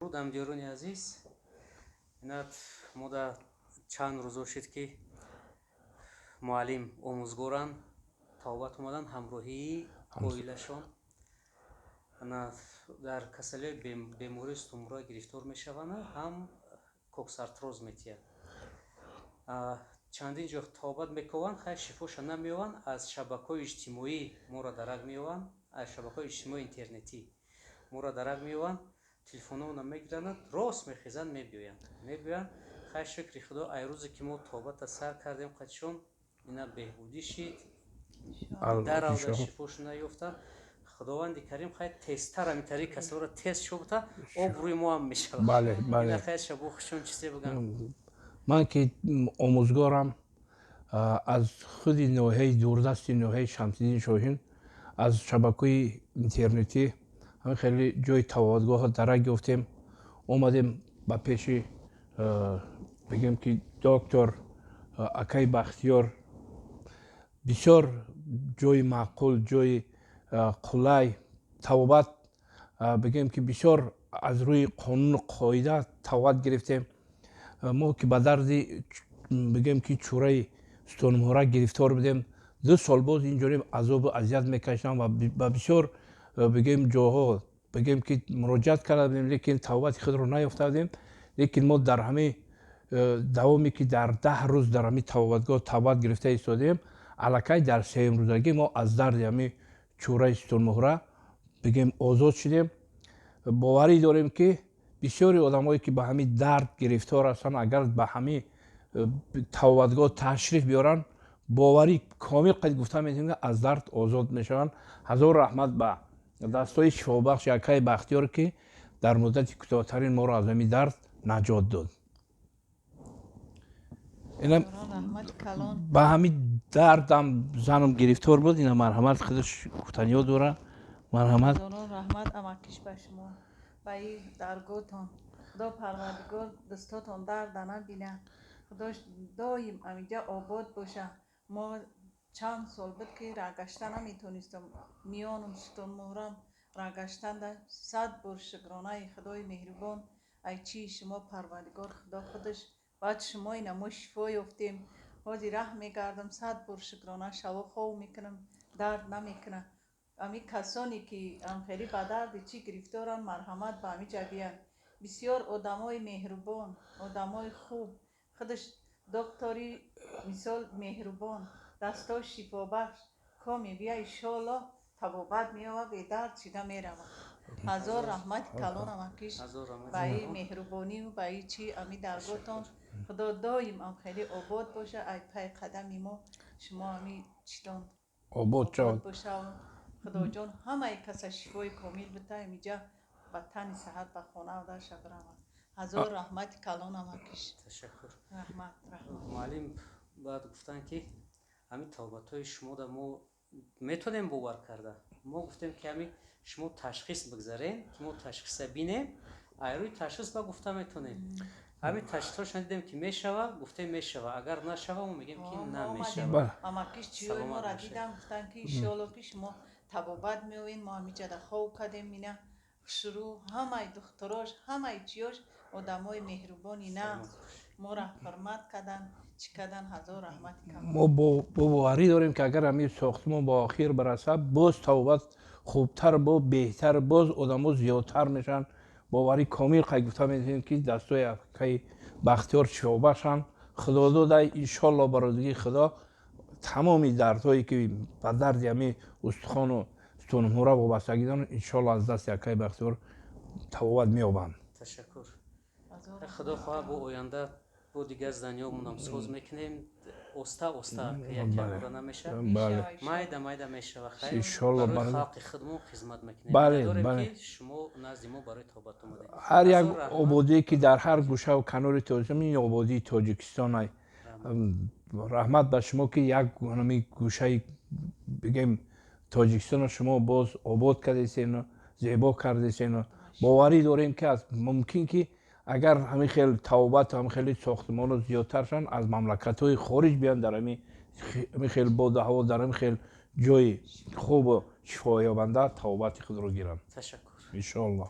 Дуруд, ҳамдиёрони азиз. Инат мо да чанд рӯзо шид, ки муаллим омӯзгоранд, тавбат омаданд ҳамроҳии оилашон. Дар касалиҳои бемории сутунмӯҳра гирифтор мешаванд, ҳам коксартроз метиҳад. Чандин ҷо тавбат мекованд, хайр, шифоша намеёванд. Аз шабакаҳои иҷтимоӣ моро дарак меёванд, аз шабакаҳои иҷтимоии интернетӣ моро дарак меёванд, телефонҳоро мегиранд, рост мехезанд, мебиёянд. Хайр, шукри Худо, ай рӯзе ки мо тавбата сар кардем қатишон, ина беҳбудӣ шид, даравда шифошо наёфтанд. Худованди карим хайр, тезтар ҳамин касоро тез шобта, обрӯи мо ҳам мешавад. Бале. Хайр, шабо хушон чизе бигӯям. Ман ки омӯзгорам, аз худи ноҳияи дурдасти ноҳияи Шамсиддини Шоҳин, аз шабакаҳои интернетӣ ҳамин хеле ҷои тавобатгоҳро дарак ёфтем, омадем ба пеши, бигем ки, доктор акаи Бахтиёр. Бисёр ҷои маъқул, ҷои қулай тавобат, бигем ки, бисёр аз рӯи қонуну қоида тавобат гирифтем. Мо ки ба дарди, бигем ки, чӯраи сутунмуҳра гирифтор будем, 2 сол боз инҷониб азобу азият мекашидам ва ба бисёр, бигем, ҷоҳо, бигем ки, муроҷиат карда будем, лекин тавобати худро наёфта будем. Лекин мо дар ҳамин давоме ки дар 10 рӯз дар ҳамин тавобатгоҳ тавбат гирифта истодем, аллакай дар сеюмрӯзагӣ мо аз дарди ҳамин чӯраи сутунмуҳра, бигем, озод шудем. Боварӣ дорем, ки бисёри одамое ки ба ҳамин дард гирифтор ҳастанд, агар ба ҳамин тавобатгоҳ ташриф биёранд, боварӣ комил қад гуфта метавонем, аз дард озод мешаванд. Ҳазор раҳмат ба дастҳои шифобахши акаи Бахтиёр, ки дар муддати кӯтоҳтарин моро аз ҳамин дард наҷот дод. Ба ҳамин дардам занам гирифтор буд. Ина, марҳамат, худаш гуфтаниё дора, марҳамат. Раҳмат, амакиш, ба шумо, ба и даргоҳтон. Худо Парвардигор дастотон дарда набина, Худо доим амиҷа обод боша. Мо чанд сол буд, ки раҳгашта наметонистам, миёнум, сутунмуҳрам раҳгаштанда. 100 бор шукронаи Худои меҳрубон, ай чии шумо, Парвардигор Худо худаш, баъд шумо ина мо шифо ёфтем. Ҳозир раҳ мегардам, 100 бор шукрона, шаво хов мекунам, дард намекунад. Ами касоне ки амхелӣ ба дарди чӣ гирифторанд, марҳамат, ба ҳамиҷа биянд. Бисёр одамои меҳрубон, одамои хуб, худаш доктори мисол меҳрубон, дастош шифобахш. Коми бия, иншоаллоҳ, табобат меёвад, бедард шида меравад. Ҳазор раҳмати калон, амакиш, ба и меҳрубонию ба и чи ами даргоҳтон. Худо доим амхелӣ обод боша. Ай пай қадами мо шумо ами читон обод шавад. Боша. Худоҷон ҳамаи каса шифои комил бита, амиҷа ба тани саҳат ба хона даша биравад. Ҳазор раҳмати калон, амакиш. Ташаккур. Раҳмат, раҳмат. Муаллим баъд гуфтанд, ки ҳамин тавбатҳои шумода мо метавонем бовар карда. Мо гуфтем, ки ҳамин шумо ташхис бигзарем, ки мо ташхиса бинем, ай рӯи ташхис ба гуфта метавонем. Ҳамин ташхисҳоша дидем, ки мешава, гуфтем мешава. Агар нашава, мо мегӯем, ки намешава. Амакиш чиёи моро дидам, гуфтанд, ки иншоалло, ки шумо табобат меоед. Мо ҳамиҷада хов кардем, ина хушрӯ, ҳамаи духтурош, ҳамаи чиёш одамои меҳрубони нағз, моро ҳурмат кардан, чӣ кардан. Ҳазор раҳмати калон. Мо бо боварӣ дорем, ки агар ҳамин сохтмон ба охир барасад, боз тавобат хубтар, бо беҳтар, боз одамо зиёдтар мешаванд. Боварӣ комил қай гуфта метавонем, ки дастҳои акаи Бахтиёр шифобахшанд. Худо дода, иншолло, ба розигии Худо, тамоми дардҳое ки ба дарди ҳамин устухону сутунмуҳра вобастагӣ доранд, иншолло, аз дасти акаи Бахтиёр тавобат меёбанд. Ташаккур. Худо хоҳад, бо оянда бо дигар зданиёмонам соз мекунем, оста оста, якбора намешавад, майда майда мешава. Хайр, барои халқи худмон хизмат мекунем. Дорем, ки шумо назди мо барои тобат омадед. Ҳар як ободие ки дар ҳар гӯшаву канори Тоҷикистон, ин ободии Тоҷикистон. Раҳмат ба шумо, ки як гӯшаи, бигем, Тоҷикистонро шумо боз обод кардесену зебо кардесену. Боварӣ дорем, ки аз мумкин ки агар ҳамин хел тавобат, ҳамин хели сохтмонро зиёдтар шаванд, аз мамлакатҳои хориҷ биёянд, дар ҳамин хел боду ҳаво, дар ҳамин хел ҷои хубу шифоёбанда тавобати худро гиранд. Ташаккур. Иншоалло.